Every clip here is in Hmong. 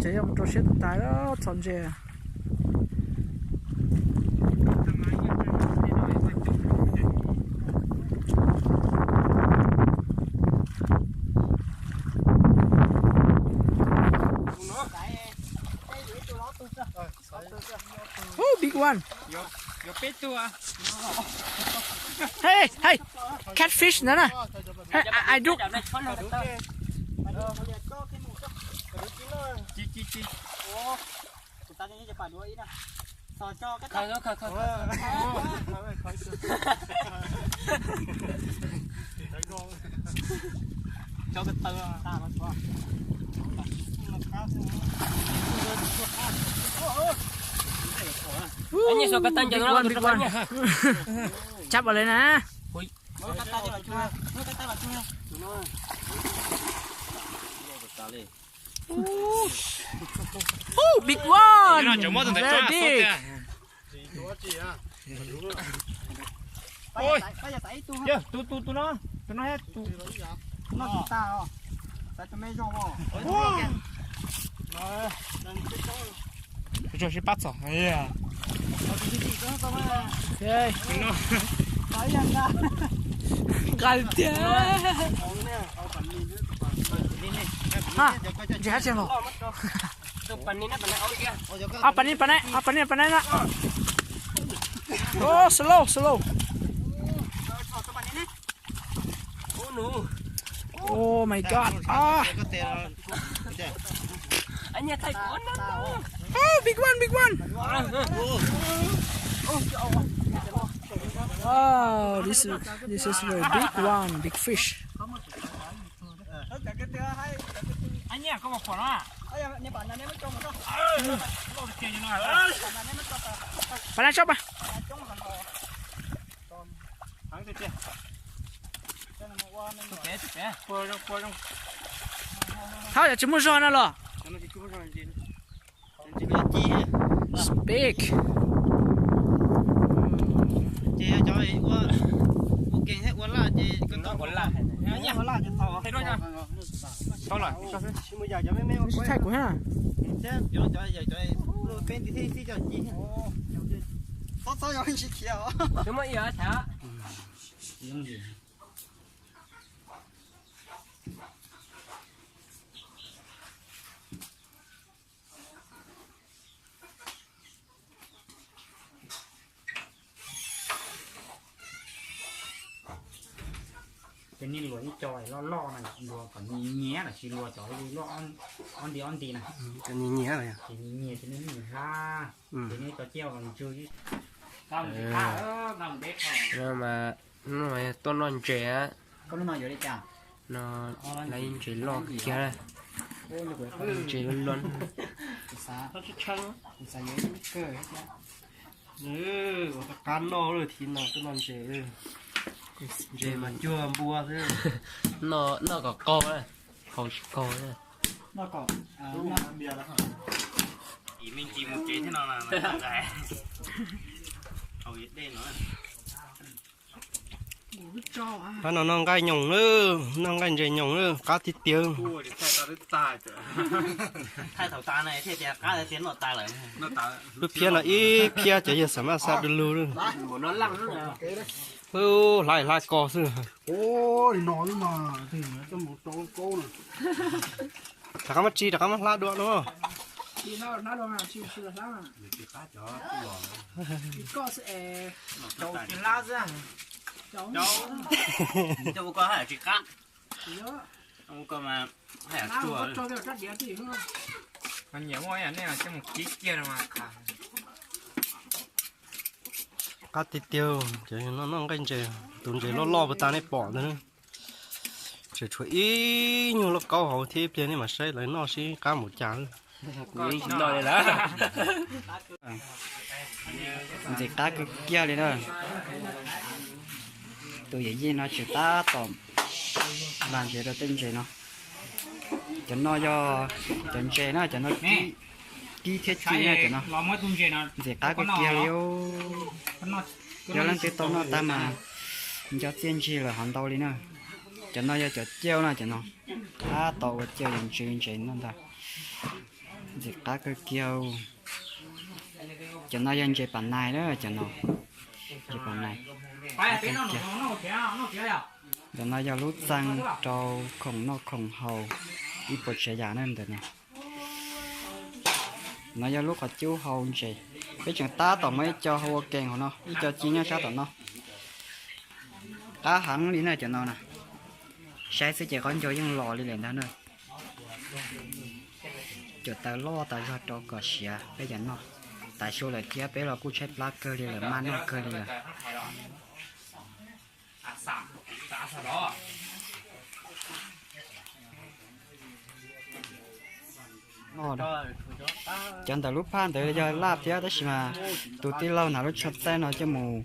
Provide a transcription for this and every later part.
Ces yog mus rau siab tus tais txhom ntses. Ooh, big one. Hey, hey, catfish na na. Hey, I, I do. Big one, big one. Chab li na. Ooh, big one. Very big. Tus, tus, tus no, tus no, tus no. Tso sib pab txog. Nqa tiag. Ha, ntsis hab tseeg los. Pas ni, pas ni, pas ni, pas ni na. Oh, slow, slow. Oh my God. Ah. Oh, big one, big one. Oh, this is, this is very big one, big fish. Pas na tsob pas. Thab, yog tsis muaj zog no los? Big. Tsis thaij kuv ha. Ces nej luas ib co loj loj na, luas kom nyias nyias lawm, tsis luas cov loj ob nti ob nti na. Ces nyias nyias ces nej hlab, ces nej cov ciaj los ntsw. Tuaj noj ntses. No, lawv ntses loj kiag, ntses loj loj. Qab noj lawm thiab no, tuaj noj ntses, ntses mas cuag npua xwb. Noj kom qaug, haus tsis qaug. Pab no noj nqaij nyoos na, noj nqaij ntses nyoos na, qab tiag tiag. Lub phiab no ib phiab cov yawg xam maj xa du lug. Hlab hlab ko xwb. Rov qab muab tsi, rov qab muab hlab dua no. Qab tiag tiag, cov no noj nqaij ntses, tus ntses loj loj puag ta nej pom ntawd. Tseem tshuav ib nyuag lauj kaub hauv thiab, ib pliag nej mam saib lawv noj seb qab mus cas. Ntxim qab kawg kiag li na. Tus yawm yij no tseem tab tom npaj ntses rau tej ntses no. Cov no yog cov ntses na, cov no kib thiab ci na cov no. Ntxim qab kawg kiag li. Yog leej twg tau noj tag mas nco txiaj ntsig lawm hov ntau li na. Cov no yog cov ciaj na cov no. Tab tom ua ciaj yog ntses ntses no ntag. Ntxim qab kawg kiag. Cov no yog ntses pam nais na, cov no ntses pam nais. Ntawm no yog lub txee rau khoom noj khoom haus ib puas tsav yam na ntawm no. No yog lub qhov cub hau ntses. Peb tseem tab tom muaj ib co hau ua kees hauv no, ib co ci nyob sab tom no. Qab heev li na cov no na. Saib xwb ces qhov ncauj yeej los li lawm ntag na. Cov taws loj tas zog rau kom siav peb cov noj. Tas su lawm thiab peb los kuj tshaib plab kawg li lawm, maj noj kawg li lawm. Cov ntawm lub phaj ntawd yog laj thiab tab sis mas tus tij laug hnav lub tsho txaij no coj mus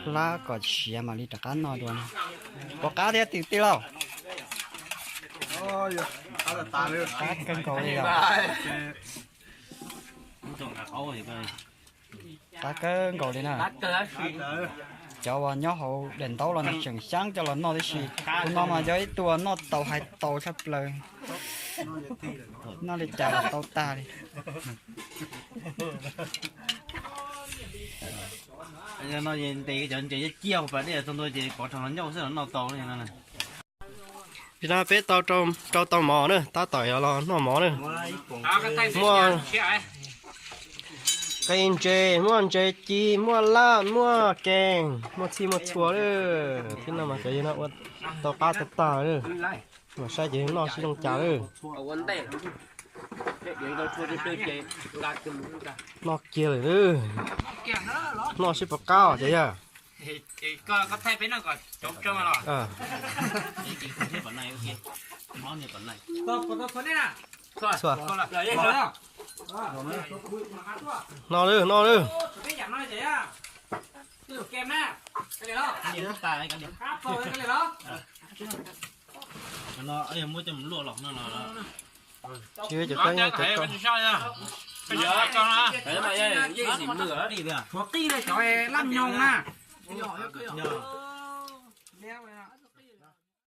hlab kom siav mam li rov qab noj dua no. Puas qab thiab tus tij laug? Qab kawg nkaus li yom. Qab kawg nkaus li na. Cov uas nyob hauv daim ntaub los nws tseem xyaab coj los noj tib si. Tus no mas yog ib tug noj tau hais tau tshaj plaws. Noj li cas los tau tag li. Ntes cov ntses ciaj pas dej tau ntua ces pov rau hlo ncauj xwb los noj tau li no. Tam sim no peb tau rau tau mov na, tab tom yuav los noj mov na. Muaj qe ntses, muaj ntses ci, muaj laj, muaj kees, muaj txhij muaj txhua lawm. Tam sim no mas cov yawg no ua tau qab tag tag lawm. Mas saib cov yawg noj sib zoo cas lawm. Noj kiag lawm lawm. Noj sib puas qab os cov yawg. Noj lawm, noj lawm. Tsis cov koj, cov koj. Tshuav qij li cov laj nyoog na.